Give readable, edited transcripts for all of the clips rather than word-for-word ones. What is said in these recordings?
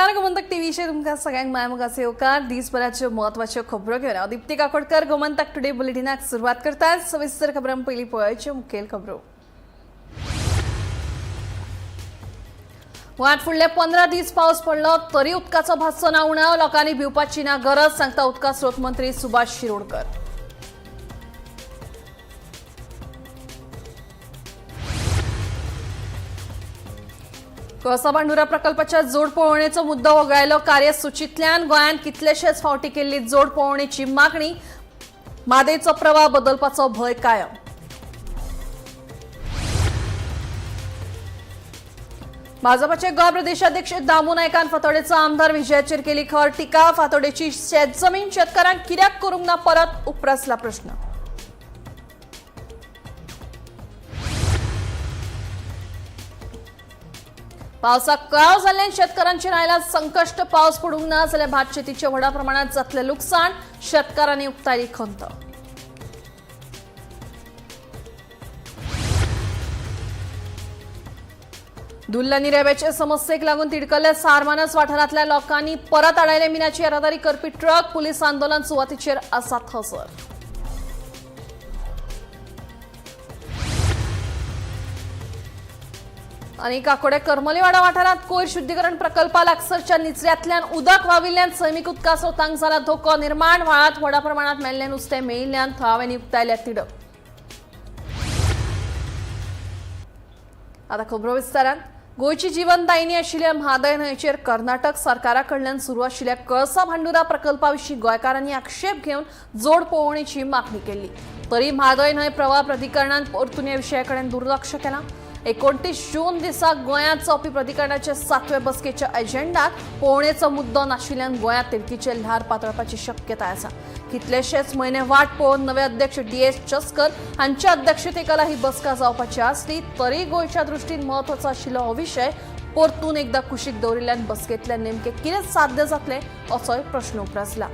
नमस्कार, गोमंतक टीव्हीचेर तुमकां सगळ्यांक मायमोगाचो येवकार. दिसभराच्यो म्हत्वाच्यो खबरो घेवन हांव दीप्ती काकोडकर गोमंतक टुडे बुलेटिनाक सुरवात करता. सविस्तर खबरां पयलीं पळोवच्यो मुखेल खबरो. गोंयांत फुडले 15 दीस पावस पडलो तरी उदकाचो भासचो ना उणाव. लोकांनी भिवपाची ना गरज, सांगता उदका स्रोत मंत्री सुभाष शिरोडकर. कळसा भांडुरा प्रकल्पाच्या जोड पळोवणेचो मुद्दो वगळायलो कार्यसुचींतल्यान. गोंयांत कितलेशेच फावटी केल्ली जोड पळोवणेची मागणी. म्हादयचो प्रवाह बदलपाचो भंय कायम. भाजपाचे गोंय प्रदेशाध्यक्ष दामू नायकान फातोडेचो आमदार विजयाचेर केली खर टिका. फातोडेची शेतजमीन शेतकारांक कित्याक करूंक ना परत, उप्रासला प्रश्न. पावसाक कळाव जाल्ल्यान शेतकारांचेर आयला संकश्ट. पावस पडूंक ना जाल्यार भात शेतीचे व्हडा प्रमाणात जातलें लुकसाण, शेतकारांनी उक्तायली खंत. धुल्ल आनी रेब्याचे समस्येक लागून तिडकल्ल्या सारमानस वाठारांतल्या लोकांनी परत आडायले मिनाची येरादारी करपी ट्रक. पुलीस आंदोलन सुवातीचेर आसात हजर. आनी काकोडे करमलीवाडा वाठारांत कोयर शुद्धीकरण प्रकल्पा लागसरच्या निचऱ्यांतल्यान उदक व्हांविल्ल्यान सैमीक उदका स्रोतांक जाला धोको निर्माण. व्हाळांत व्हडा प्रमाणात मेल्लें नुस्तें मेळिल्ल्यान थळाव्यांनी उक्तायल्या तिडक. आता खबरो विस्तारान. गोंयची जीवनदायिनी आशिल्ल्या म्हादय न्हंयचेर कर्नाटक सरकारा कडल्यान सुरू आशिल्ल्या कळसा भांडुरा प्रकल्पा विशीं गोंयकारांनी आक्षेप घेवन जोड पळोवणेची मागणी केल्ली. तरी म्हादय न्हंय प्रवाह प्राधिकरणान परतून ह्या विशया कडेन दुर्लक्ष केलां. 29 जून दिसा गोंयांत जावपी प्राधिकरणाच्या 7वे बसकेच्या एजेंडात पळोवणेचो मुद्दो नाशिल्ल्यान गोंयांत तिडकीचे ल्हार पातळपाची शक्यताय आसा. कितलेशेच म्हयने वाट पळोवन नवे अध्यक्ष डी एस चस्कर हांच्या अध्यक्षतेखाला ही बसका जावपाची आसली तरी गोंयच्या दृश्टीन म्हत्वाचो आशिल्लो हो विशय परतून एकदा कुशीक दवरिल्ल्यान बसकेंतल्यान नेमकें कितें साध्य जातलें असोय प्रश्न उप्रासला.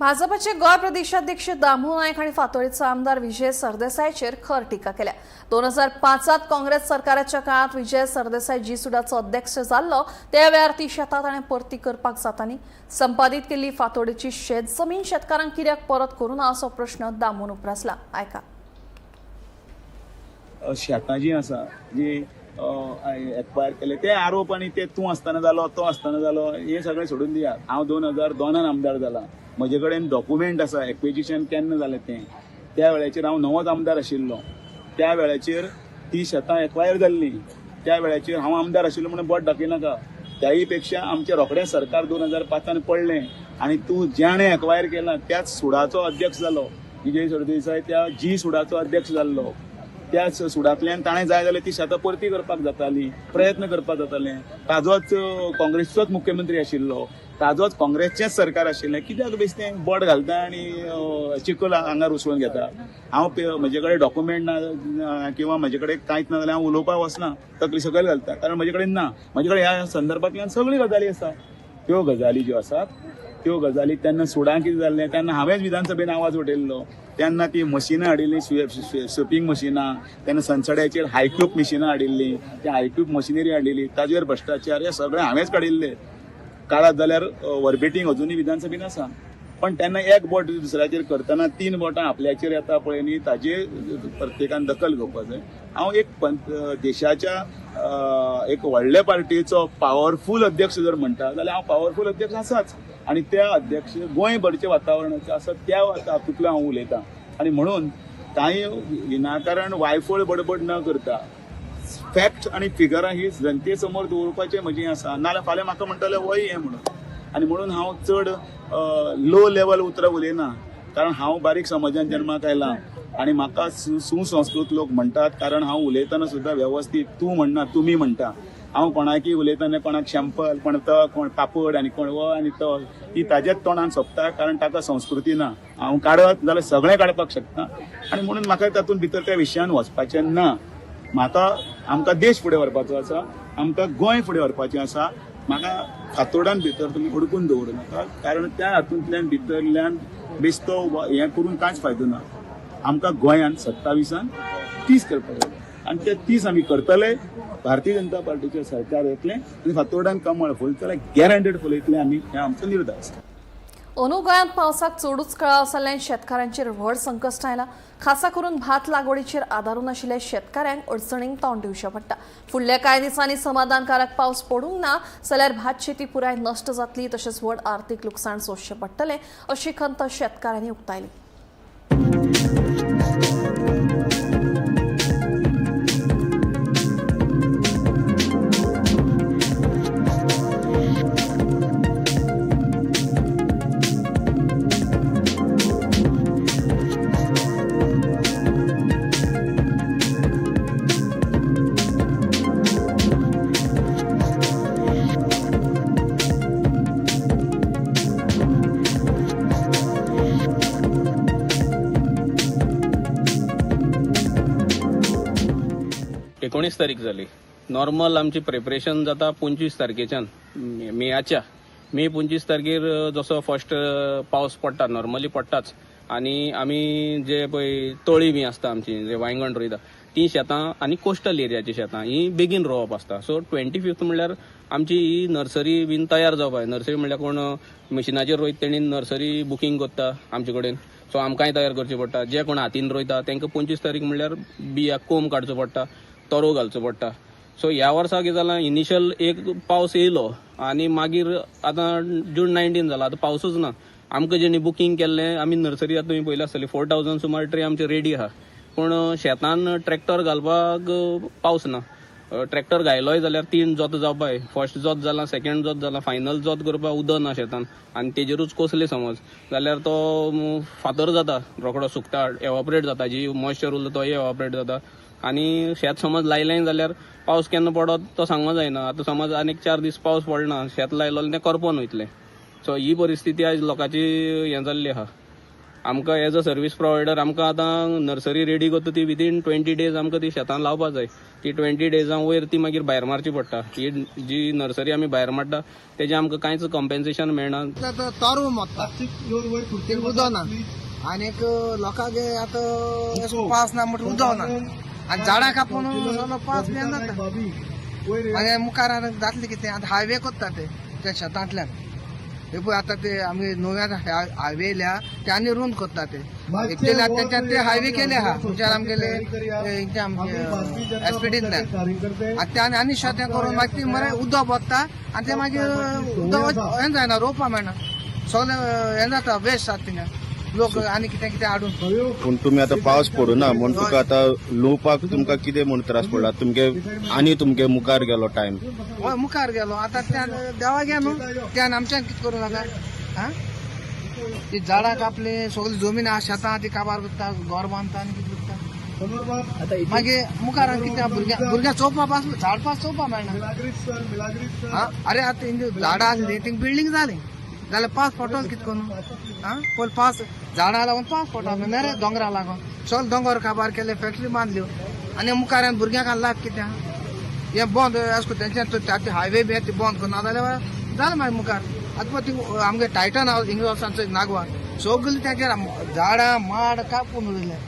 भाजपाचे गोंय प्रदेशाध्यक्ष दामू नायक हांणी फातोडेचो आमदार विजय सरदेसायचेर खर टिका केल्या. 2005 काँग्रेस सरकाराच्या काळांत विजय सरदेसाय जी सुडाचो अध्यक्ष जाल्लो त्या वेळार ती शेतां ताणें परती करपाक जाता न्ही. संपादीत केल्ली फातोडेची शेत जमीन शेतकारांक कित्याक परत करूं ना असो प्रश्न दामून उप्रासला. आयका. शेतां जी आसा जी एक्वायर केले ते आरोप आनी ते तूं आसतना जालो तो आसतना जालो हे सगळें सोडून दिया. हांव 2002 आमदार जाला. म्हजे कडेन डॉक्युमेंट आसा एक्विजिशन केन्ना जालें तें. त्या वेळाचेर हांव नवोच आमदार आशिल्लो. त्या वेळाचेर ती शेतां एक्वायर जाल्लीं. त्या वेळाचेर हांव आमदार आशिल्लो म्हणून बोट दाखयनाका. त्याही पेक्षा आमचें रोखडें सरकार 2005 पडलें आनी तूं ज्याणें एक्वायर केलां त्याच सुडाचो अध्यक्ष जालो. विजय सरदेसाय त्या जी सुडाचो अध्यक्ष जाल्लो. त्याच सुडांतल्यान ताणें जाय जाल्यार ती शेतां परती करपाक जाताली, प्रयत्न करपाक जाताले. ताजोच काँग्रेसचोच मुख्यमंत्री आशिल्लो, ताजोच काँग्रेसचेंच सरकार आशिल्लें. कित्याक बेश्टें बोट घालता आनी चिखल आंगार उसळून घेता. हांव म्हजे कडेन डॉक्युमेंट ना किंवा म्हजे कडेन कांयच ना जाल्यार हांव उलोवपाक वचना, तकली सकयल घालता, कारण म्हजे कडेन ना. म्हजे कडेन ह्या संदर्भांतल्यान सगळ्यो गजाली आसा. त्यो गजाली ज्यो आसात त्यो गजाली तेन्ना सुडां कितें जाल्लें तेन्ना हांवेंच विधानसभेन आवाज उठयल्लो. तेन्ना ती मशिनां हाडिल्लीं, स्विपींग मशिनां, तेन्ना सनसड्याचेर हायक्यूब मशिनां हाडिल्लीं, ती हायक्यूब मशिनरी हाडिल्ली, ताजेर भ्रश्टाचार हे सगळें हांवेंच काडिल्ले. काळात जाल्यार वर्बेटींग अजुनूय विधानसभेन आसा. पण तेन्ना एक बोट दुसऱ्याचेर करतना 3 बोटां आपल्याचेर येता पळय न्ही, ताजेर प्रत्येकान दखल घेवपाक जाय. हांव एक देशाच्या एक व्हडल्या पार्टीचो पावरफूल अध्यक्ष जर म्हणटा जाल्यार हांव पावरफूल अध्यक्ष आसाच. आनी त्या अध्यक्ष गोंयभरचें वातावरणाचें आसा त्या हातूंतल्यान हांव उलयतां. आनी म्हणून कांय विनाकारण वायफळ बडबड न करता फॅक्ट आनी फिगरां ही जनते समोर दवरपाचें म्हजें आसा. नाजाल्यार फाल्यां म्हाका म्हणटले वय हें म्हणून. आनी म्हणून हांव चड लो लेवल उतरां उलयना, कारण हांव बारीक समाजान जन्माक आयला आनी म्हाका सुसंस्कृत लोक म्हणटात, कारण हांव उलयतना सुद्दां वेवस्थीत तूं म्हणना तुमी म्हणटा. हांव कोणाकी उलयतना कोणाक शॅम्पल, कोण तो, कोण पापड आनी कोण हो आनी तो, ती ताज्याच तोंडान सोंपता, कारण ताका संस्कृती ना. हांव काडत जाल्यार सगळें काडपाक शकता आनी म्हणून म्हाका तातूंत भितर त्या विशयान वचपाचें ना. म्हाका आमकां देश फुडें व्हरपाचो आसा, आमकां गोंय फुडें व्हरपाचें आसा. म्हाका फातोर्डान भितर तुमी अडकून दवरूं नाका, कारण त्या हातूंतल्यान भितरल्यान बेस्तो हें करून कांयच फायदो ना. आमकां गोंयान 27 30 करपाक जाय आनी ते 30 आमी करतले. भारतीय जनता पार्टीचें सरकार येतलें आनी फातोर्डान कमळ फुलतलें, गॅरंटेड फुलयतलें आमी, हें आमचो निर्धार आसा. अंदू गोंयांत पावसाक चडूच कळाव जाल्ल्यान शेतकारांचेर व्हड संकश्ट आयलां. खासा करून भात लागवडीचेर आदारून आशिल्ल्या शेतकाऱ्यांक अडचणींक तोंड दिवचें पडटा. फुडल्या कांय दिसांनी समाधानकारक पावस पडूंक ना जाल्यार भात शेती पुराय नश्ट जातली, तशेंच व्हड आर्थीक लुकसाण सोंसचें पडटलें अशी खंत शेतकारांनी उक्तायली. एकोणीस तारीख जाली. नॉर्मल आमची प्रिपरेशन जाता 25 तारखेच्यान मेयाच्या. मे 25 तारखेर जसो फर्स्ट पावस पडटा, नॉर्मली पडटाच, आनी आमी जे पळय तळी बी आसता आमची, जे वांयगण रोयता ती शेतां आनी कोस्टल एरियाची शेतां ही बेगीन रोवप आसता. सो 25 म्हणल्यार आमची ही नर्सरी बीन तयार जावपाक जाय. नर्सरी म्हणल्यार कोण मशिनाचेर रोयता तेणी नर्सरी बुकींग करता आमचे कडेन, सो आमकांय तयार करची पडटा. जे कोण हातीन रोयता तांकां 25 तारीख म्हणल्यार बियाक कोंब काडचो पडटा, तरो घालचो पडटा. सो ह्या वर्सा कितें जालां, इनिशियल एक पावस येयलो आनी मागीर आतां जून 19 जाला, आतां पावसूच ना. आमकां जेणी बुकींग केल्लें आमी नर्सरी आतां तुमी पळयली आसतली, 4000 सुमार ट्रे आमचे रेडी आहा, पूण शेतान ट्रॅक्टर घालपाक पावस ना. ट्रॅक्टर घायलोय जाल्यार 3 जोत जावपाक, फर्स्ट जोत जाला, सेकंड जोत जाला, फायनल जोत करपाक उदक ना शेतान आनी तेजेरूच कसले समज जाल्यार तो फातर जाता, रोकडो सुकता, एवॉपरेट जाता, जी मॉइश्चर उरता तोय एवॉपरेट जाता. आनी शेत समज लायलें जाल्यार पावस केन्ना पडत तो सांगूंक जायना. आतां समज आनीक 4 दीस पावस पडना, शेत लायलो तें करपोन वयतलें. सो ही परिस्थिती आयज लोकांची हें जाल्ली आहा. आमकां एज अ सर्वीस प्रोवायडर आमकां आतां नर्सरी रेडी करता ती विदीन 20 डेज आमकां ती शेतान लावपा जाय. ती 20 डेजां वयर ती मागीर भायर मारची पडटा. ही जी नर्सरी आमी भायर मारता तेजें आमकां कांयच कॉम्पेन्सेशन मेळना. तरु मोत्ता उदक ना आनीक लोकांक आतां पावस ना म्हणटा उदक ना आनी झाडां कापून पावस बी जाता. मागीर मुखार जातलें कितें, आतां हायवे करता ते त्या शेतांतल्यान. हे पळय आतां ते आमी नव्यान हायवे येयल्या ते आनी रुंद करता ते तेंच्यान ते हायवे केले आहा तुमच्यान आमगेले आमचे एसपीडींतल्यान. आनी ते आनी शेत हें करून मागीर ती मरे उदक वता आनी ते मागीर उदक हें जायना, रोवपा मेळना, सगळें हें जाता, वेस्ट जाता थिंगा लोक आनी कितें कितें हाडून. पूण तुमी आतां पावस पडूना म्हूण तुका आतां लुवपाक तुमकां कितें म्हूण त्रास पडला तुमगे आनी तुमगे मुखार गेलो टायम? हय मुखार गेलो आतां त्यान देवा गे न्हू, त्यान आमच्यान कितें करूं नाका. आं ती झाडां कापली, सगळी जमीन आहा शेतां ती काबार करता, घर बांदता आनी कितें करता. मागीर मुखार कितें भुरग्यां चोवपा पास झाड पास चोवपा मेळना. आरे आतां झाडां आसली थिंग बिल्डींग जाली जाल्यार पावस पडटलो कितें करून. आं पयलीं पावस झाडां लागून पावस पडटा न्ही रे, दोंगरा लागून सगळे दोंगर काबार केले, फॅक्टरी बांदल्यो आनी मुखार भुरग्यांक लायफ कितें आहा. हें बंद अशें करून तेंच्यान हायवे बी ती बंद करना जाल्यार जालें मागीर मुखार. आतां पळय ती आमगे टायटन हावस हिंगा वचून नागवा सगळीं तेंचेर झाडां माड कापून उडयले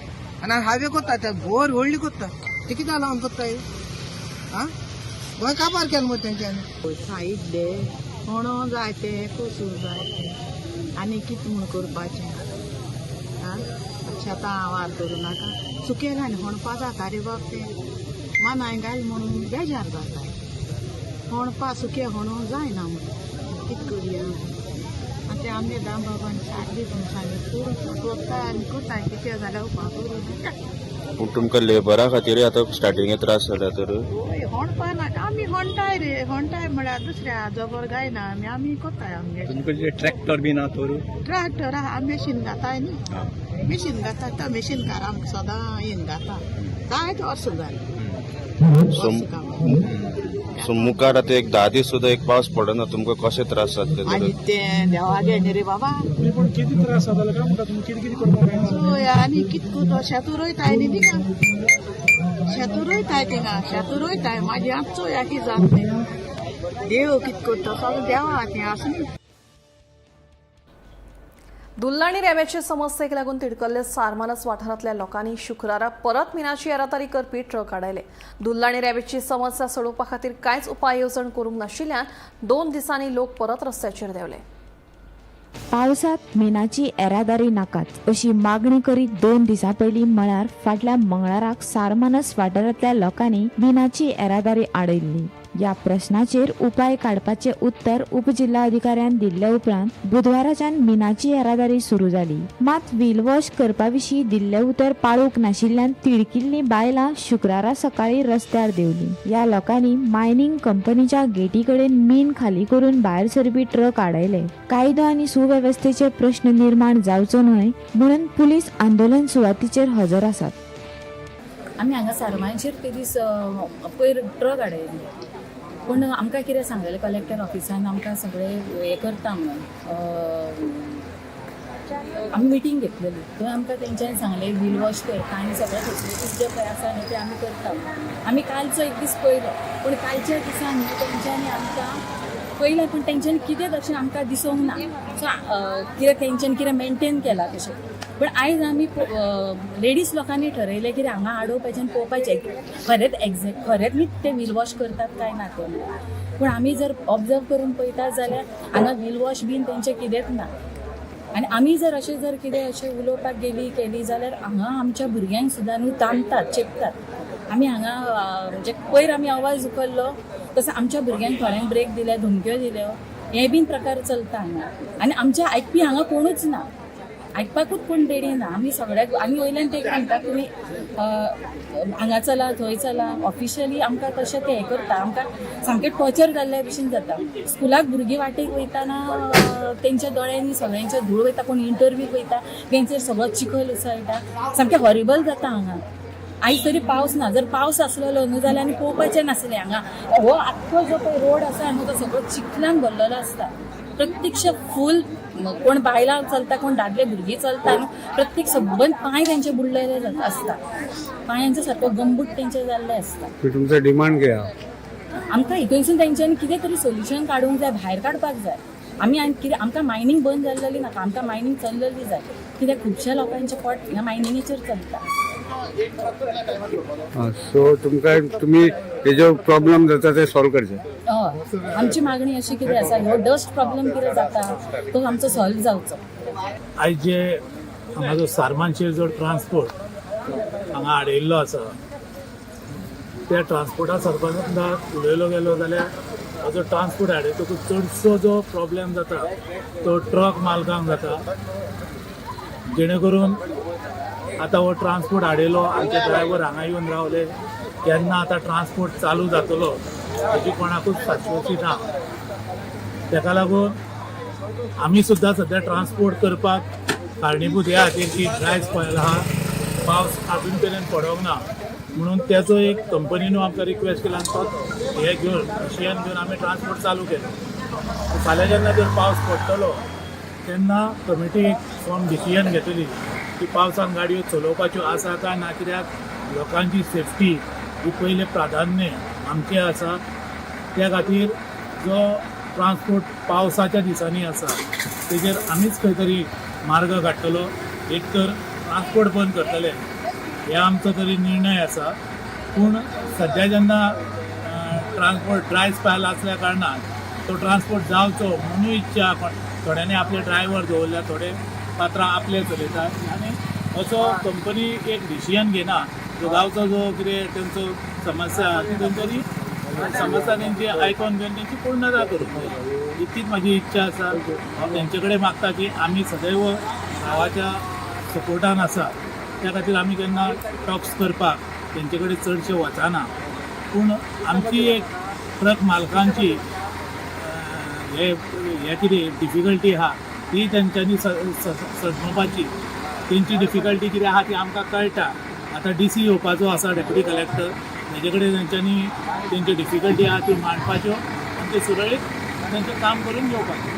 आनी हायवे करता, ते बोर व्हडली करता, ती कित्याक लागून करता? आं गोंय काबार केलें मरे तेंच्यांनी. साईडले म्हणून जाय ते कसूं जाय ते आनी कितें म्हूण करपाचें. आं शेतां आवार करूं नाका, सुकें घाल होणपा जाता रे बाब, तें मानाय घाल म्हणून बेजार जाता, होणपा सुकें होणूं जायना म्हणून कितें करुया. आनी तें आमगे दामबाबान सारकें सांगलें करता आनी करता कितें जाल्यार उपाय करूं नाका. पूण तुमकां लेबरा खातीर आतां स्टार्टिंगे त्रास जाल्या तर? हय होणपा नाका, आमी होणटाय रे, होणटाय म्हळ्यार दुसऱ्या जबर गायना आमी, आमी कोताय आमगे. तुमकां ट्रॅक्टर बी ना तर? ट्रॅक्टर आहा, मशीन घाताय न्ही, मशीन घाता तो मशीन कार आमकां सदां येवन घाता, जायते वर्सां जालीं. सो मुखार आतां एक 10 दीस सुद्दां एक पावस पडना, तुमकां कशे त्रास जातले तर? आनी तें देवा गे रे बाबा. पूण कितें त्रास जाताले काय म्हणटा तुमी? कितें कितें करपाक जाय? हय, आनी कित करता? शेतां रोयताय न्ही थिंगा, शेतां रोयताय थिंगा, शेतां रोयताय. मागीर आतां चोया कितें जाता तें. देव कित करता, सगळें देवा हातीं आसा न्ही. धुल्ल आनी रेंवेचे समस्येक लागून तिडकल्ले सारमानस वाठारांतल्या लोकांनी शुक्रारा परत मिनाची येरादारी करपी ट्रक आडायले. धुल्ल आनी रेंवेची समस्या सोडोवपा खातीर कांयच उपाय येवजण करूंक नाशिल्ल्यान 2 दिसांनी लोक परत रस्त्याचेर देंवले. पावसात मिनाची येरादारी नाकाच अशी मागणी करीत 2 दिसां पयलीं, म्हळ्यार फाटल्या मंगळाराक सारमानस वाठारांतल्या लोकांनी मिनाची येरादारी आडयल्ली. ह्या प्रश्नाचेर उपाय काडपाचें उत्तर उपजिल्हाधिकाऱ्यान दिल्ले उपरांत बुधवाराच्यान मिनाची येरादारी सुरू जाली. मात व्हील वॉश करपा विशीं दिल्लें उतर पाळूंक नाशिल्ल्यान तिडकिल्लीं बायलां शुक्रारा सकाळीं रस्त्यार देंवलीं. ह्या लोकांनी मायनिंग कंपनीच्या गेटी कडेन मीन खाली करून भायर सरपी ट्रक आडायले. कायदो आनी सुवेवस्थेचे प्रश्न निर्माण जावचो न्हय म्हणून पुलीस आंदोलन सुवातीचेर हजर आसात. आमी हांगा सारमांचेर ते दीस पयर ट्रक आडयली, पूण आमकां कितें सांगलेलें, कलेक्टर ऑफिसान आमकां सगळें हें करता म्हणून. आमी मिटींग घेतलेली, थंय आमकां तेंच्यांनी सांगलें व्हील वॉश करता आनी सगळे फेसिलिटीज जे पळय आसा न्ही ते आमी करता म्हणून. आमी कालचो एक दीस पळयलो, पूण कालच्या दिसा न्ही तेंच्यांनी आमकां पयलें, पूण तेंच्यांनी कितें तशें आमकां दिसूंक ना. सो कितें तेंच्यांनी कितें मेंटेन केलां तशें. पूण आयज आमी लेडीज लोकांनी ठरयलें कितें हांगा आडोवपाचें आनी पळोवपाचें खरेंच एग्झॅक्ट खरेंच न्ही ते व्हील वॉश करतात काय ना ते. पूण आमी जर ऑब्जर्व करून पळयता जाल्यार हांगा व्हील वॉश बीन तेंचें कितेंच ना. आनी आमी जर अशें जर कितें अशें उलोवपाक गेली केली जाल्यार हांगा आमच्या भुरग्यांक सुद्दां न्हू ताणतात, चेपतात. आमी हांगा म्हणजे पयर आमी आवाज उखल्लो तसो आमच्या भुरग्यांक थोड्यांक ब्रेक दिले, धमक्यो दिल्यो, हे बीन प्रकार चलता हांगा. आनी आमच्या आयकपी हांगा कोणूच ना, आयकपाकूच कोण रेडी ना. आमी सगळ्याक आमी वयल्यान ते म्हणटा तुमी हांगा चला, थंय चला. ऑफिशियली आमकां तशें ते हें करता. आमकां सामकें टॉर्चर जाल्ल्या भशेन जाता. स्कुलाक भुरगीं वाटेक वयतना तेंच्या दोळ्यांनी सगळ्यांच्या धूळ वयता. कोण इंटरव्यूक वयता तेंचेर सगळो चिखल उसळटा. सामकें हॉरिबल जाता हांगा. आयज तरी पावस ना. जर पावस आसलेलो न्हू जाल्यार आनी पळोवपाचें नासलें. हांगा हो आख्खो जो पळय रोड आसा न्हू तो सगळो चिखलान भरलेलो आसता. प्रत्यक्ष फूल कोण बायलां चलता, कोण दादले भुरगीं चलता न्हू, प्रत्येक सबंद पांय तेंचे बुडलेले आसता. पांयांचो सारको गंबूट तेंचे जाल्ले आसता. तुमचं डिमांड कितें आहा? आमकां हितूनसून तेंच्यांनी कितें तरी सोल्युशन काडूंक जाय, भायर काडपाक जाय. आमी आनी कितें, आमकां मायनींग बंद जाल्लेली नाका, आमकां मायनींग चल्लेली जाय, कित्याक खुबश्या लोकांचें पोट ह्या मायनिंगेचेर चलता. सो तुमकां तुमी हेजो प्रॉब्लम जाता ते सॉल्व करचे. हय, आमची मागणी अशी कितें आसा, ह्यो डस्ट प्रॉब्लम कितें जाता तो आमचो सॉल्व जावचो. आयज जे हांगा जो सारमानशेर जो ट्रान्सपोर्ट हांगा आडयल्लो आसा, त्या ट्रान्सपोर्टा संबंदात उलयलो गेलो जाल्यार हो जो ट्रान्सपोर्ट आडयतकूच चडसो जो प्रॉब्लेम जाता तो ट्रक मालकांक जाता. जेणे करून आतां हो ट्रान्सपोर्ट आडयलो, आमचे ड्रायव्हर हांगा येवन रावले. केन्ना आतां ट्रान्सपोर्ट चालू जातलो हेजी कोणाकूच शाश्वती ना. ताका लागून आमी सुद्दां सद्या ट्रान्सपोर्ट करपाक कारणीभूत ह्या खातीर की ड्राय स्पेल आहा, पावस अजून पर्यंत पडोंक ना, म्हणून तेचो एक कंपनीन आमकां रिक्वेस्ट केला आनी तो हे घेवन डिसिजन घेवन आमी ट्रान्सपोर्ट चालू केलो. फाल्यां जेन्ना जर पावस पडटलो तेन्ना कमिटी एक फर्म डिसिजन घेतली की पावसान गाडयो चलोवपाच्यो आसा काय ना, कित्याक लोकांची सेफ्टी ही पयलें प्राधान्य आमचें आसा. त्या खातीर जो ट्रान्सपोर्ट पावसाच्या दिसांनी आसा तेजेर आमीच खंय तरी मार्ग काडटलो. एक तर ट्रान्सपोर्ट बंद करतले हे आमचो तरी निर्णय आसा. पूण सद्या जेन्ना ट्रान्सपोर्ट ड्राय स्पेल आसल्या कारणान तो ट्रान्सपोर्ट जावचो म्हणून इच्छा थोड्यांनी आपले ड्रायव्हर दवरल्या, थोडे पात्रां आपले चलयतात आनी असो कंपनी एक डिसिजन घेना. जो गांवचो जो कितें तेंचो समस्या आहा ती तेंच्यांनी समस्या तेंची आयकोन घेवन तेंची पूर्णता करूंक जाय, इतलीच म्हाजी इच्छा आसा. हांव तेंचे कडेन मागता की आमी सदैव गांवाच्या सपोर्टान आसा. त्या खातीर आमी केन्ना टॉक्स करपाक तेंचे कडेन चडशे वचना. पूण आमची एक ट्रक मालकांची हे हे कितें डिफिकल्टी आहा ती तेंच्यांनी समजोवपाची. तेंची डिफिकल्टी कितें आहा ती आमकां कळटा. आतां डीसी येवपाचो आसा, डेप्युटी कलेक्टर. तेजे कडेन तेंच्यांनी तेंच्यो डिफिकल्टी आहा त्यो मांडपाच्यो आनी ते सुरळीत तेंचें काम करून घेवपाचें.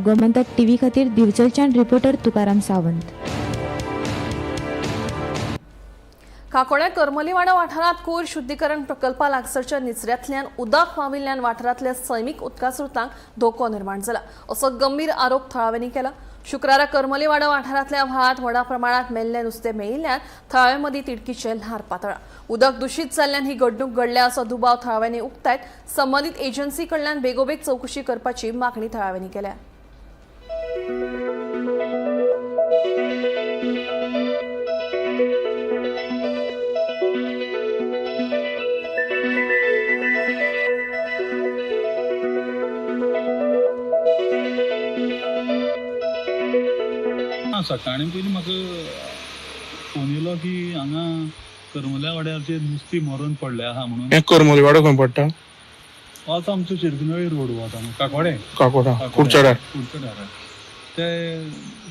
गोमंतक टीव्ही खातीर दिवचलच्यान रिपोर्टर तुकाराम सावंत. काकोड्या करमलीवाडा वाठारांत कोयर शुद्धीकरण प्रकल्पा लागसरच्या निचऱ्यांतल्यान उदक व्हांविल्ल्यान वाठारांतल्या सैमीक उदका स्रोतांक धोको निर्माण जाला असो गंभीर आरोप थळाव्यांनी केला. शुक्रारा करमलीवाडा वाठारांतल्या व्हाळांत व्हडा प्रमाणात मेल्लें नुस्तें मेळिल्ल्यान थळाव्यां मदीं तिडकीचें ल्हार पातळ्ळां. उदक दुशीत जाल्ल्यान ही घडणूक घडल्या असो दुबाव थळाव्यांनी उक्तायत संबंदीत एजन्सी कडल्यान बेगोबेग चवकशी करपाची मागणी थळाव्यांनी केल्या. सकाळीं पयलीं म्हाका फोन येयलो की हांगा करमल्या वाड्यार नुस्तीं मरून पडलें आहा म्हणून. हें करमली वाडो खंय पडटा? आतां आमचो शिरकुनळी रोड वता न्हू, काकोडे काकोडा कुडचड्यार. कुडचड्यार ते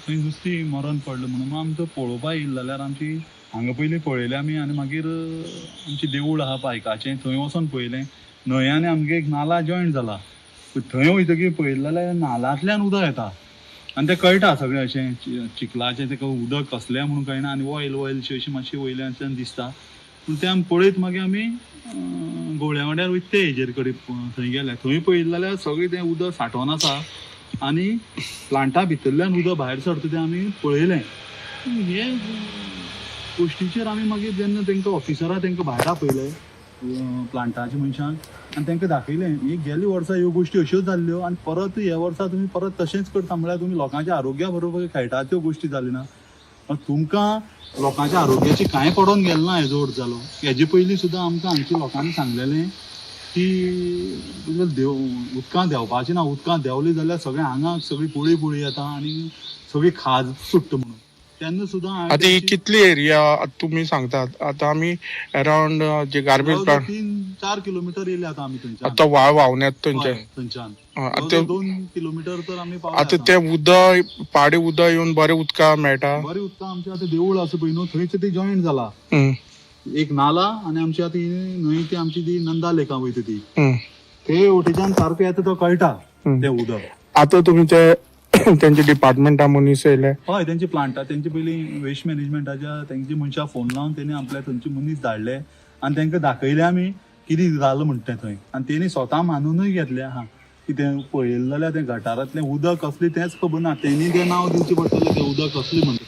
थंय नुस्तीं मरून पडलें म्हणून आमकां पळोवपा येयलें जाल्यार आमची हांगा पयलीं पळयलें आमी आनी मागीर आमचें देवूळ आहा पायकाचें थंय वचोन पळयलें. न्हंय आनी आमगे एक नाला जॉयंट जाला, थंय वयतकीर पळयलें जाल्यार नालांतल्यान उदक येता आनी तें कळटा सगळें अशें चिखलाचें तेका उदक कसलें म्हणून कळना आनी ऑयल ऑयलशी अशी मातशी वयल्यान दिसता. पूण तें आमी पळयत मागीर आमी गोवळ्या वाड्यार वयता ते हेजेर कडेन थंय गेले, थंय पळयलें जाल्यार सगळें तें उदक सांठोवन आसा आनी प्लांटा भितरल्यान उदक भायर सरता तें आमी पळयलें. हे गोश्टीचेर आमी मागीर जेन्ना तेंकां ऑफिसरां तेंकां भायर आपयले प्लांटाच्या मनशांक आनी तांकां दाखयलें ही गेल्या वर्सा ह्यो गोश्टी अश्योच जाल्ल्यो आनी परत ह्या वर्सा तुमी परत तशेंच करता म्हळ्यार तुमी लोकांच्या आरोग्या बरोबर खेळटा त्यो गोश्टी जाल्यो ना. तुमकां लोकांच्या आरोग्याची कांय पडोन गेलें ना हेजो अर्थ जालो. हेजे पयलीं सुद्दां आमकां हांगच्या लोकांनी सांगलेलें की देव उदकां देंवपाचें ना, उदकां देंवली जाल्यार सगळें आंगाक सगळी पुळी पुळी येता आनी सगळी खाज सुट्टा म्हणून. तेन्ना सुद्दां आतां ही कितली एरिया तुमी सांगतात? आतां आमी अरावंड जे गार्बेज प्लांट 3-4 किलोमिटर येयले आतां आमी थंयच्यान. आतां व्हाळ व्हांवून येता थंयच्यान. थंयच्यान आतां 2 किलोमिटर तर आमी पावले. आतां तें उदक पाडे उदक येवन बरें उदकां मेळटा, बरें उदकां आमचें आतां देवूळ आसा पळय न्हू थंयच तें जॉयंट जाला. एक नाला आनी आमची आतां न्हंय ती आमची ती नंदा लेका वयता ती ते वटेच्यान सारकें येता तो कळटा तें उदक. आतां तुमी ते तेंच्या डिपार्टमेंटा मनीस येयले? हय, तेंचे प्लांटा तेंचे पयलीं वेस्ट मॅनेजमेंटाच्या तेंचे मनशां फोन लावन तेणी आपल्या थंयचे मनीस धाडले आनी तेंकां दाखयलें आमी कितें जालां म्हणटा तें थंय आनी तेणी स्वता मानुनूय घेतलें आहा की तें पळयलें जाल्यार तें गटारांतलें उदक कसलें तेंच खबर ना, तेणी तें नांव दिवचें पडटलें तें उदक कसलें म्हणटा.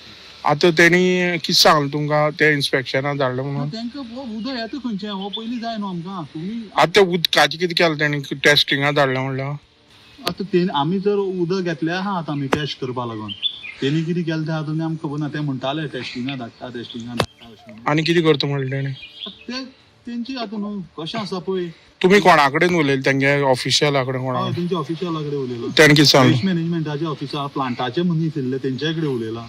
आतां तेणी कितें सांगलें तुमकां ते इन्स्पेक्शनाक धाडलें म्हणून? तेंकां उदक येता खंयचें हो पयलीं जाय न्हू आमकां. तुमी आतां उदकाचें कितें केलें तेणी? टेस्टिंगाक धाडलें म्हणल्यार आतां तेणी आमी जर उदक घेतलें आहा आतां आमी टेस्ट करपा लागून तेणी कितें केलें तें आतां आमकां खबर ना. ते म्हणटाले टेस्टिंगाक धाडटा टेस्टिंगाक धाडटा अशें. आनी कितें करता म्हणलें तेणी? ते तेंची आतां न्हू कशें आसा पळय. तुमी कोणा कडेन उलयले? तेंगे ऑफिशियला कडेन? कोणा? हय, तेंच्या ऑफिशियला कडेन उलयला. तेणी कितें सांगलें? वेस्ट मॅनेजमेंटाचे ऑफिसर प्लांटाचे मनीस येयल्ले तेंच्या कडेन उलयला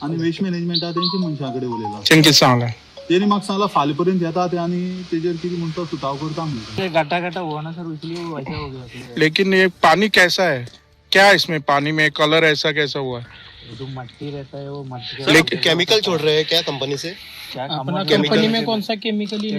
आनी वेस्ट मॅनेजमेंटा तेंच्या मनशां कडेन उलयला. तेणी कितें सांगलें? तेणी म्हाका सांगलां फाल्यां पर्यंत येता ते आनी तेजेर कितें म्हणटा सुताव करता म्हणटा. गाटा गाटा हुआ ना सर, इसलिए वो वैसा हो गया. लेकिन ये पानी कैसा है? क्या इसमें पानी में कलर ऐसा कैसा हुआ है? जो मट्टी रहता है वो मट्टी। लेकिन केमिकल छोड़ रहे हैं क्या कंपनी से? अपना कंपनी में कौन सा केमिकल ही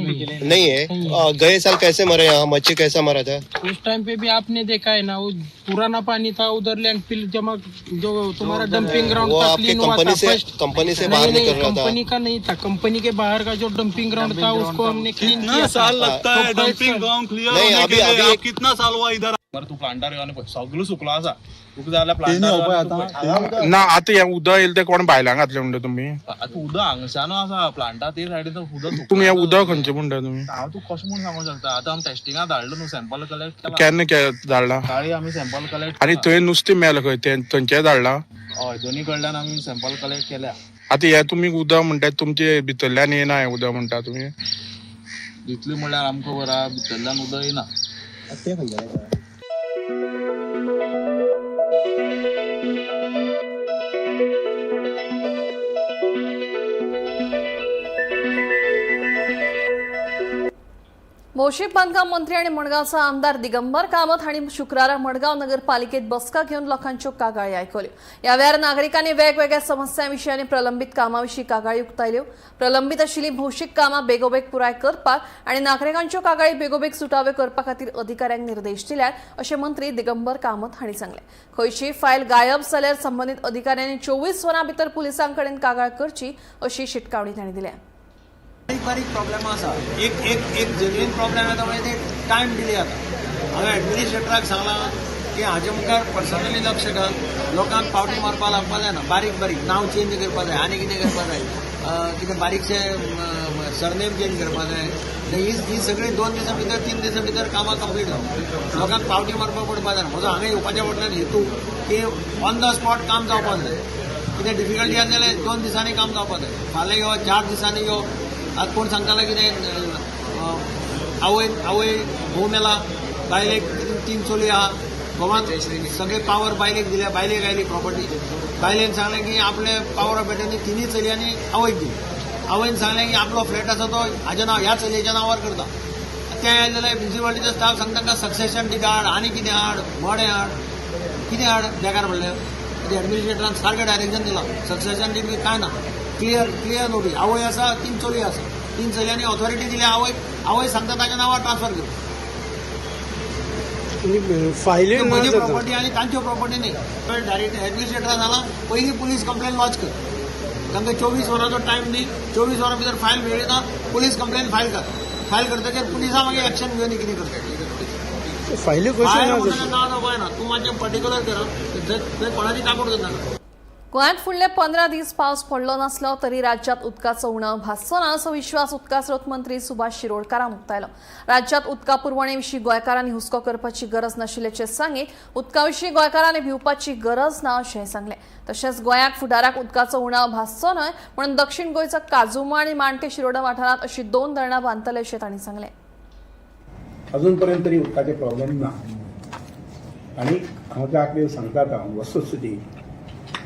नहीं है। गए साल कैसे मरे यहाँ मच्छी, कैसा मरा था उस टाइम पे भी आपने देखा है ना, वो पुराना पानी था उधर लैंडफिल जमा जो तुम्हारा डंपिंग ग्राउंड था आपके कंपनी से, कंपनी से बाहर निकल रहा था? कंपनी का नहीं था, कंपनी के बाहर का जो डंपिंग ग्राउंड था उसको हमने क्लीन किया। साल लगता है डंपिंग ग्राउंड क्लियर होने के लिए? कितना साल हुआ इधर? तूं प्लांटार येवन सगळो सुकलो आसा तुका जाल्यार प्लांटार ना. आतां हें उदक येयलें तें कोण भायल्यान घातलें म्हणटा तुमी? आतां उदक हांगच्यान आसा प्लांटा ते सायडीन उदक. तुमी हें उदक खंयचें म्हणटा तुमी? हांव तुका कशें म्हूण सांगूंक शकता? आतां आमी टेस्टिंगा धाडलो न्हू, सॅम्पल कलेक्ट केला. केन्ना धाडला? सकाळी आमी सॅम्पल कलेक्ट. आनी थंय नुस्तें मेलें खंय तें थंयचें धाडलां? हय, दोनी कडल्यान आमी सॅम्पल कलेक्ट केल्या. आतां हें तुमी उदक म्हणटा तुमचे भितरल्यान येना हें उदक म्हणटा तुमी? इतलें म्हणल्यार आमकां खबर आहा भितरल्यान उदक येना. तें खंयचें? भौशीक बांदकाम मंत्री आनी मडगांवचो आमदार दिगंबर कामत हांणी शुक्रारा मडगांव नगरपालिकेत बसका घेवन लोकांच्यो कागाळी आयकल्यो. ह्या वेळार नागरिकांनी वेगवेगळ्या समस्यां विशीं आनी प्रलंबीत कामां विशीं कागाळी उक्तायल्यो. प्रलंबीत आशिल्ली भौशीक कामां बेगोबेग पुराय करपाक आनी नागरिकांच्यो कागाळी बेगोबेग सुटाव्यो करपा खातीर अधिकाऱ्यांक निर्देश दिल्यात अशें मंत्री दिगंबर कामत हांणी सांगलें. खंयचीय फायल गायब जाल्यार संबंदीत अधिकाऱ्यांनी 24 वरां भितर पुलिसां कडेन कागाळ करची अशी शिटकावणी तांणी दिल्या. बारीक बारीक प्रॉब्लेम आसा. एक एक एक जेन्युइन प्रॉब्लेम येता म्हणजे ते टायम डिले जाता. हांवें एडमिनिस्ट्रेटराक सांगलां की हाजे मुखार पर्सनली लक्ष घाल, लोकांक पावटी मारपाक लागपा जायना. बारीक बारीक नांव चेंज करपा जाय आनी कितें करपा जाय, कितें बारीकशें सरनेम चेंज करपा जाय. ही सगळीं 2 दिसां भितर 3 दिसां भितर कामां कंप्लीट जावं, लोकांक पावटी मारपाक पडपा जायना. म्हजो हांगा येवपाच्या फाटल्यान हेतू की ऑन the spot काम जावपाक जाय. कितें डिफिकल्टी आसा जाल्यार 2 दिसांनी काम जावपाक जाय. फाल्यां यो, 4 दिसांनी यो. आतां कोण सांगतालो कितें आवय आवय घोव मेला, बायलेक 3 चली आहा, घोवान सगळे पावर बायलेक दिल्या, बायलेक आयली प्रॉपर्टी. बायलेन सांगलें की आपले पावर ऑफ एटर्नी 3 चलयांनी आवयक दिली. आवयन सांगलें की आपलो फ्लॅट आसा तो हाज्या नांव ह्या चलयेच्या नांवार करता. तें आयलें जाल्यार म्युनिसिपालिटीचो स्टाफ सांगता तांकां सक्सेशन डीड हाड आनी कितें हाड, मडें हाड, कितें हाड. बेकार पडलें. एडमिनिस्ट्रेटरान सारकें डायरेक्शन दिलां, सक्सेशन डीड बी कांय ना, क्लियर क्लियर नोटीस. आवय आसा, 3 चली आसा, 3 चलयांनी ऑथॉरिटी दिल्या आवय, आवय सांगता ताच्या नांवार ट्रान्सफर कर. फायली म्हजी प्रॉपर्टी आनी तांच्यो प्रॉपर्टी न्ही. डायरेक्ट एडमिनिस्ट्रेटरान सांगलां पयलीं पुलीस कंप्लेन लॉज कर, तांकां 24 वरांचो टायम दी, 24 वरां भितर फायल मेळ्ळी ना पुलीस कंप्लेन फायल कर. फायल करतकीर पुलिसां मागीर एक्शन घेवन कितें करता. फायली फायल ना जावपा ना, तूं मातशें पर्टिक्युलर कर, थंय कोणाची काकूट करनाका. गोंयांत फुडले 15 दीस पावस पडलो नासलो तरी राज्यांत उदकाचो उणाव भासचो ना असो विश्वास उदका स्रोत मंत्री सुभाष शिरोडकारान उक्तायलो. राज्यांत उदका पुरवणे विशीं गोंयकारांनी हुस्को करपाची गरज नाशिल्ल्याचें सांगीत उदका विशीं गोंयकारांनी भिवपाची गरज ना अशेंय सांगलें. तशेंच गोंयाक फुडाराक उदकाचो उणाव भासचो न्हय म्हणून दक्षिण गोंयचो काजुमा आनी माणके शिरोडा वाठारांत अशी 2 धरणां बांदतले अशें तांणी सांगलें. अजून पर्यंत तरी उदकाचे प्रॉब्लेम ना आनी हांव ज्या आंकडे सांगता हांव वस्तुस्थिती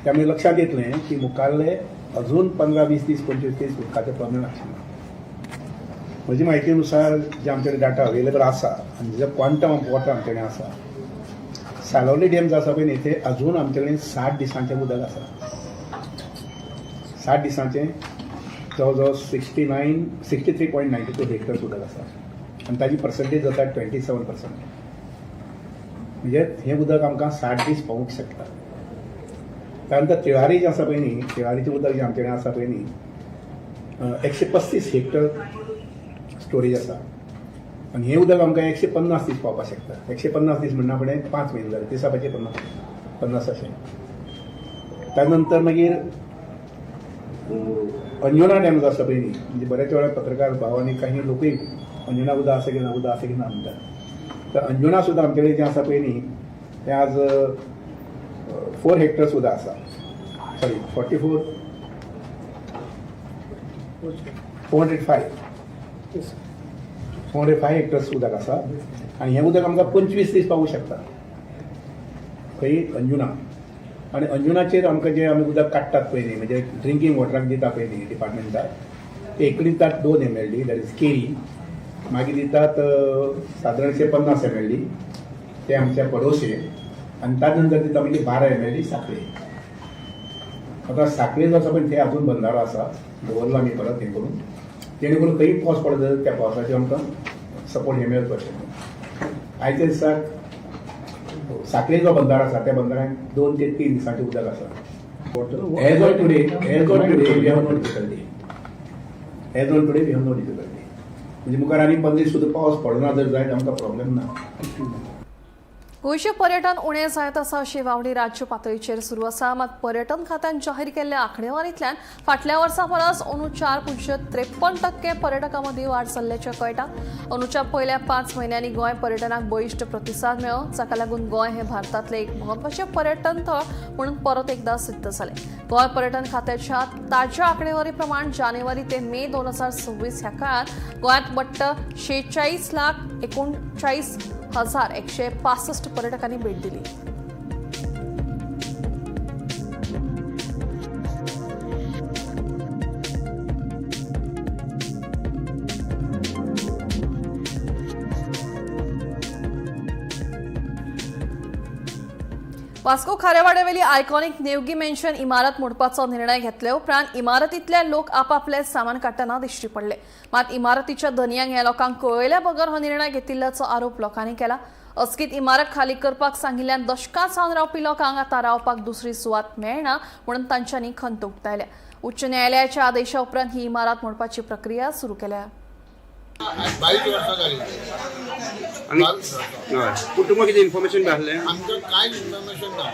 त्यामुळे लक्षात येतलें की मुखारले अजून 15-20 दीस 25 दीस उदकाचे प्रॉब्लेम आसना. म्हजी म्हायतीनुसार जे आमच्याकडे डाटा अवेलेबल आसा आनी जे क्वांटम ऑफ वॉटर आमच्याकडे आसा, सालोली डॅम जो आसा पळय न्ही, ते अजून आमच्याकडे 60 दिसांचें उदक आसा. 60 दिसांचें जवळ जवळ 63.92 हेक्टर्स उदक आसा आनी ताजी पर्संटेज जाता 27%. म्हणजे हें उदक आमकां 60 दीस पावूंक शकता. त्यानंतर तिळारी जे आसा पळय न्ही, तिळारीचें उदक जें आमचे कडेन आसा पळय न्ही, 135 हेक्टर स्टोरेज आसा आनी हें उदक आमकां 150 दीस पावपाक शकता. 150 दीस म्हणना फुडें 5 म्हयने जाले, दिसा पाचे 50 अशें. त्यानंतर मागीर अंजुना डॅम जो आसा पळय न्ही, म्हणजे बऱ्याच वेळार पत्रकार भाव आनी काही लोकूय अंजुना उदक आसा की ना, उदक आसा की ना म्हणटात. तर अंजुना सुद्दां आमचे कडेन जें आसा पळय न्ही, तें आज 4 हेक्टर्स उदक आसा, सॉरी 405 हेक्टर्स उदक आसा आनी हें उदक आमकां 25 दीस पावूंक शकता खंय अंजुना. आनी अंजुनाचेर आमकां जें आमी उदक काडटात पळय न्ही, म्हणजे ड्रिंकींग वॉटराक दिता पळय न्ही डिपार्टमेंटाक, ते एक दितात 2 MLD, that is केरी, मागीर दितात सादारणशे 50 MLD ते आमच्या पडोसे, आनी ताजे नंतर दिता मागीर 12 MLD साखळे. आतां साखळे जो आसा पळय ते अजून बंदारो आसा, दवरला आमी परत हें करून, जेणे करून खंय पावस पडत जाल्यार त्या पावसाचेर आमकां सपोर्ट हें मेळचो अशें. आयच्या दिसाक साखळे जो बंदारो आसा त्या बंदाऱ्याक 2 ते 3 दिसांचें उदक आसा. As on today we have no difficulty. As on today we have no difficulty. म्हणजे मुखार आनी 15 दीस सुद्दां पावस पडना जर जायत आमकां प्रॉब्लेम ना. गोंयचें पर्यटन उणें जायत आसा अशी वावडी राज्य पातळीचेर सुरू आसा. मात पर्यटन खात्यान जाहीर केल्ल्या आंकडेवारींतल्यान फाटल्या वर्सा परस अंदू 4.53% पर्यटकां मदीं वाड जाल्ल्याचें कळटा. अंदूच्या पयल्या 5 म्हयन्यांनी गोंय पर्यटनाक बळिश्ट प्रतिसाद मेळ्ळो, जाका लागून गोंय हें भारतांतलें एक म्हत्वाचें पर्यटन थळ म्हणून परत एकदा सिद्ध जालें. गोंय पर्यटन खात्याच्या ताज्या आंकडेवारी प्रमाण जानेवारी ते मे 2026 ह्या काळांत गोंयांत वट्ट 46,39,165 पर्यटकांनी भेट दिली. वास्को खारेवाड्यावेली आयकॉनिक नेवगी मेन्शन इमारत मोडपाचो निर्णय घेतले उपरांत इमारतींतले लोक आपापले सामान काडटना दिश्टी पडले. मात इमारतीच्या धनयांक ह्या लोकांक कळयल्या बगर हो निर्णय घेतिल्ल्याचो आरोप लोकांनी केला. अचकीत इमारत खाली करपाक सांगिल्ल्यान दशकां सावन रावपी लोकांक आतां रावपाक दुसरी सुवात मेळना म्हणून तांच्यांनी खंत उक्तायल्या. उच्च न्यायालयाच्या आदेशा उपरांत ही इमारत मोडपाची प्रक्रिया सुरू केल्या. 22 वर्सां जाली. आनी 22 वर्सां. हय, पूण तुमकां कितें इन्फॉर्मेशन बी आसलें? आमकां कांयच इन्फॉर्मेशन ना.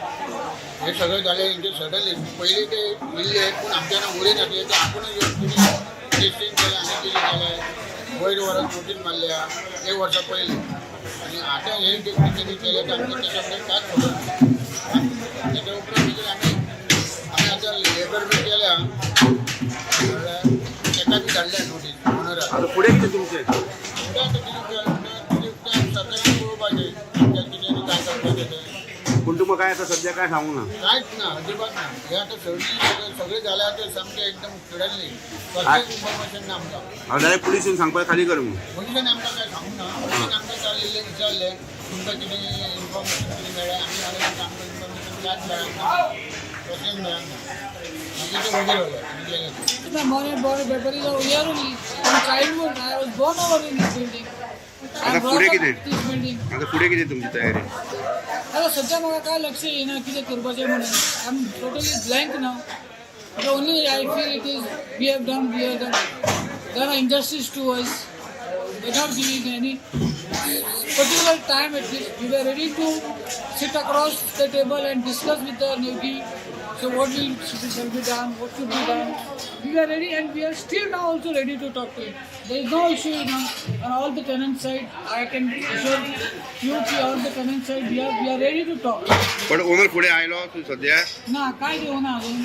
हे सगळें जालें हेंचे सडनली. पयलीं ते येयल्ले पूण आमच्यान उलय नासले. ते आपूण येवन तुमी टेस्टींग केलें आनी कितें केलें, वयर व्हरोन नोटीस मारल्या एक वर्सा पयलीं. आनी आतां हे जे कितें केलें तें आमकां तेच्या बद्दल कांयच खबर ना. तेच्या उपरांत मागीर आमी आतां लेबर बी केल्या, म्हणल्यार तेका बी धाडल्या नोटीस ओनराक. आतां फुडें कितें तुमचें? फुडें आतां कितें कितें सरकारान पळोवपाचें आमच्या कितें आनी काय करपाचें तें. पूण तुमकां काय आतां सद्या काय सांगूंक ना? कांयच ना, अजिबात ना. हे आतां सगळी सगळें जालें आतां सामकें एकदम सडनली, कसलेंच इन्फॉर्मेशन ना आमकां. हांव डायरेक्ट पुलीस येवन सांगपाक खाली कर म्हणून. पोलिसान आमकां काय सांगूंक ना. पोलिसान आमकां विचारलें विचारलें तुमकां कितें इन्फॉर्मेशन कितें मेळ्ळें? आमी सांगलें आमकां इन्फॉर्मेशन कांयच मेळना, कसलेंच मेळना. मागीर ते वगैरे जालें आनी गेले. Born born Beverly here only. From childhood, I was born over in this building. I आतां brought फुडें up कितें? this building. आतां फुडें कितें तुमची तयारी? आता सध्या म्हाका काय लक्ष येना कितें करपाचें म्हणून. I am totally blank now. Only I feel it is we have done injustice to us without giving any particular time at least. We were ready to sit across the table and discuss with the Navy. So what will shall be done, what should be done. We were ready and we are still now also ready to talk to him. There is no issue now on all the tenant side. I can assure you ki on the tenant side we are ready to talk. पण owner फुडें आयलो तूं सद्या? ना, काय दिवना अजून.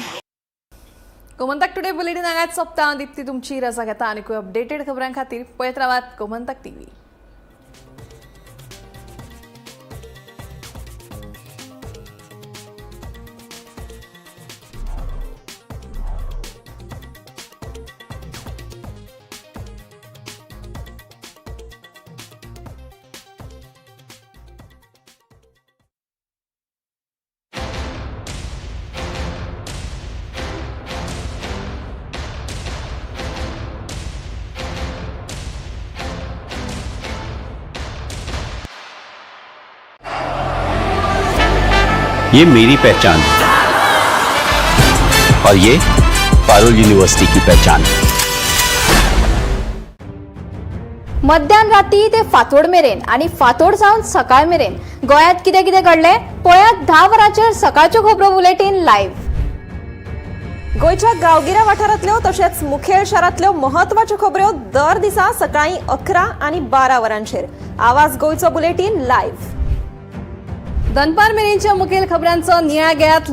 Gomantak today bulletin हांगाच सोंपता. दीप्ती तुमची रजा घेता. आनीकूय अपडेटेड खबरां खातीर पळयत रावात गोमंतक टीव्ही. ये मेरी पहचान और ये पारुल यूनिवर्सिटी की पहचान. मध्यान राती ते फांतोड मेरेन आनी फांतोड जावन सकाळ मेरेन गोंयांत कितें कितें घडलें पळयात 10 वरांचेर सकाळच्यो खबरो बुलेटीन लायव्ह. गोंयच्या गांवगिऱ्या वाठारांतल्यो तशेंच मुखेल शारांतल्यो म्हत्वाच्यो खबऱ्यो दर दिसा सकाळीं 11 आनी 12 वरांचेर आवाज गोंयचो बुलेटीन लायव्ह. दनपार मेरेनच्या मुखेल खबरांचो नियाळ घेयात.